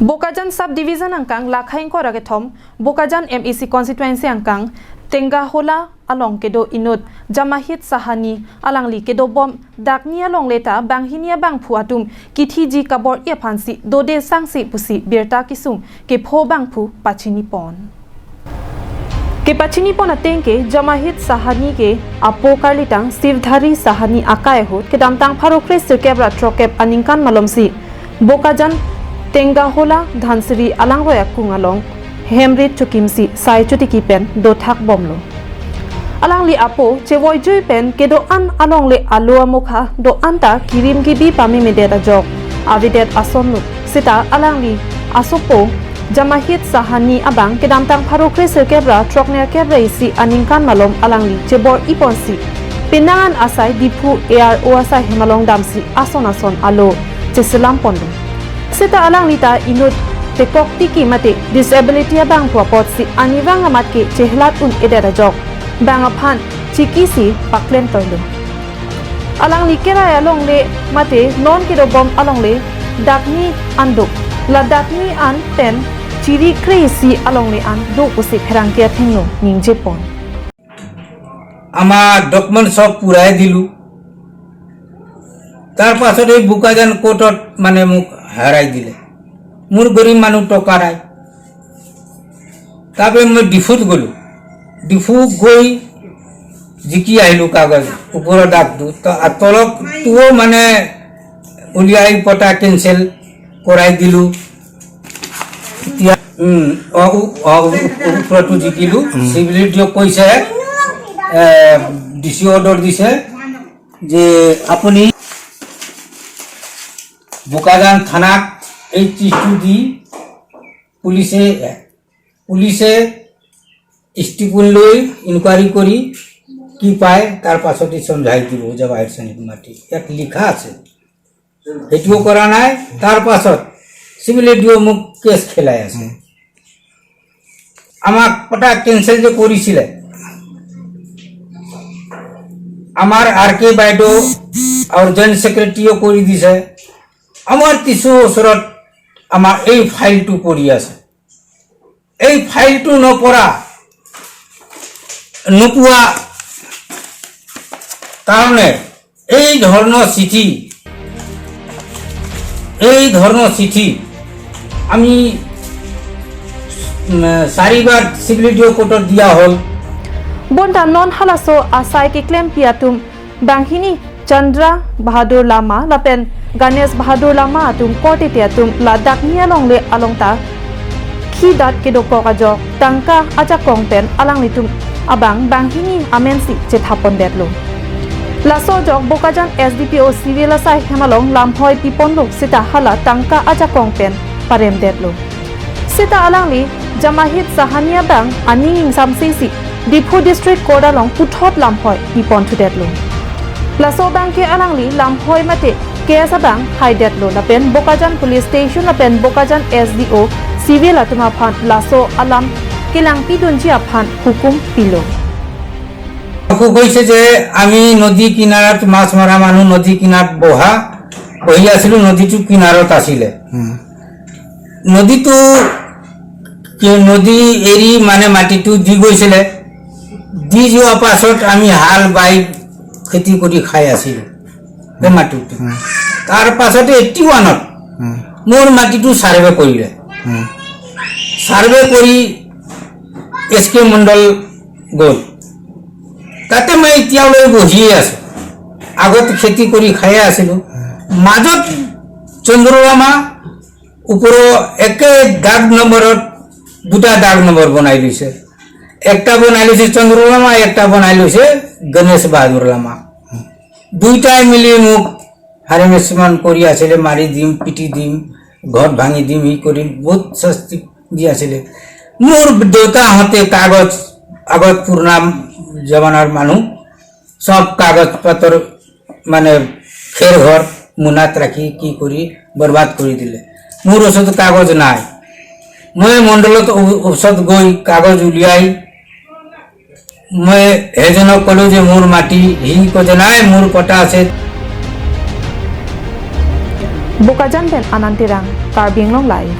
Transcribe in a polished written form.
Bokajan sub division angkang lakhaing ko rage thom Bokajan MEC constituency angkang Tengahola along kedo inut Jamahit Sahani alangli kedo bom dakni along leta banghinia bang phuatum kithi ji kabor ye phansi dode sangsi pusi birta kisung ke pho bang phu pachini pon ke pachini pon atengke Jamahit Sahani ke apo karlitang Sivdhari Sahani akai hot ke damtang pharokre sirkebra trokep aningkan malomsi Bokajan Tengahola Dhansiri alangroya kungalong hemrit chukimsi sai chutiki pen do thak bomlo alangli apo chewoi jui pen kedo an along le alua mukha do anta kirim gi bi pami medeta jok avidet asonnu sita alangli asopo Jamahit Sahani abang kedamtang pharokre sirkebra trokner kebra isi aningkan malom alangli chebor iponsi pinangan asai Diphu air o asai hemalong damsi ason ason alo cheselam pondo sita alangli ta inut tekok tiki mate disability abang puapot si aniwang amat ke chehlat un edera jok bang aphan chiki si paklen toilo alangli kera along le mate non ke bom along le dakni anduk la dakni an pen chiri crazy along le an do kusi pherang ke thengno ningje pon আমাৰ document চব পূৰাই দিলোঁ। তাৰ পাছত এই বোকাজান কোৰ্টত মানে মোক হেৰাই দিলে। মোৰ গৰীব মানুহ, টকা নাই। তাৰপিছত মই ডিফুত গ'লোঁ। ডিফু গৈ জিকি আহিলোঁ কাগজ, ওপৰৰ দাগটো তলতটোও মানে উলিয়াই পতা কেঞ্চেল কৰাই দিলোঁ। এতিয়া ওপৰতো জিকিলোঁ। চিভিল কৈছে, ডি চি অৰ্ডাৰ দিছে যে আপুনি বোকাজান থানাক এই চিঠটো দি পুলিচে পুলিচে ষ্টিপুল লৈ ইনকুৱাৰী কৰি কি পায়, তাৰ পাছতে চমজাই দিব জৱাহিৰ চানীৰ মাটি। ইয়াত লিখা আছে, সেইটোও কৰা নাই। তাৰ পাছত চিভিল এডিও মোক কেছ খেলাই আছে। আমাক পটা কেঞ্চেল যে কৰিছিলে, আমাৰ আৰ কে বাইদেউ আৰু জইণ্ট ছেক্ৰেটাৰীও কৰি দিছে। আমাৰ কিছু ওচৰত আমাৰ এই ফাইলটো পৰি আছে। এই ফাইলটো নপৰা নোপোৱা কাৰণে এই ধৰণৰ চিঠি আমি চাৰিবাৰ চিভিল কোৰ্টত দিয়া হ'ল। Bonta non halaso asai ke claim piatum banghini Chandra Bahadur Lama lapen Ganesh Bahadur Lama atum korte tiatum la dakni along le along ta khi dat ke do ko ka tangka acha kong pen alang litum abang banghini amensi chethapon detlo laso jok Bokajan SDPO civil asai hemalong lamhoi piponlo sita hala tangka acha kong pen parem detlo sita alangli Jamahit Sahania bang aning samsisi Diphu district court along puthot lamhoi pipon thu detlo laso bang ke alangli lamhoi mate case abang hai detlo lapen Bokajan police station lapen Bokajan SDO civil atuma phan laso alam kilang pidun ji aphan hukum pilo। আকৌ কৈছে যে আমি নদী কিনাৰত মাছ মৰা মানুহ, নদী কিনাৰত বহি আছিলো। নদীটো কিনাৰত আছিলে। নদীটো নদী এৰি মানে মাটিটো দি গৈছিলে। দি যোৱা পাছত আমি হাল বাই খেতি কৰি খাই আছিলোঁ সেই মাটিটো। তাৰ পাছতে 81ত মোৰ মাটিটো ছাৰ্ভে কৰিলে। ছাৰ্ভে কৰি এছ কে মণ্ডল গ'ল। তাতে মই এতিয়ালৈ বহিয়ে আছোঁ। আগত খেতি কৰি খায়ে আছিলোঁ। মাজত চন্দ্ৰলামা ওপৰৰ একে দাগ নম্বৰত দুটা দাগ নম্বৰ বনাই লৈছে। একটা বনাই লৈছে চন্দ্ৰলামা, একটা বনাই লৈছে গণেশ বাহাদুৰ লামা। দুইটাই মিলি মোক হাৰেমেচমেণ্ট কৰি আছিলে, মাৰি দিম, পিটি দিম, ঘৰ ভাঙি দিম, ই কৰিম, বহুত শাস্তি দি আছিলে। মোৰ দেউতাহঁতে কাগজ, আগত পুৰণা জমানাৰ মানুহ, চব কাগজ পত্ৰ মানে খেৰ ঘৰ মোনাত ৰাখি কি কৰি বৰবাদ কৰি দিলে। মোৰ ওচৰত কাগজ নাই। মই মণ্ডলত ওচৰত গৈ কাগজ উলিয়াই মই সেইজনক ক'লোঁ যে মোৰ মাটি। সি কৈছে, নাই, মোৰ পটা আছে। Bokajan ben Anantirang, Karbi Anglong Live।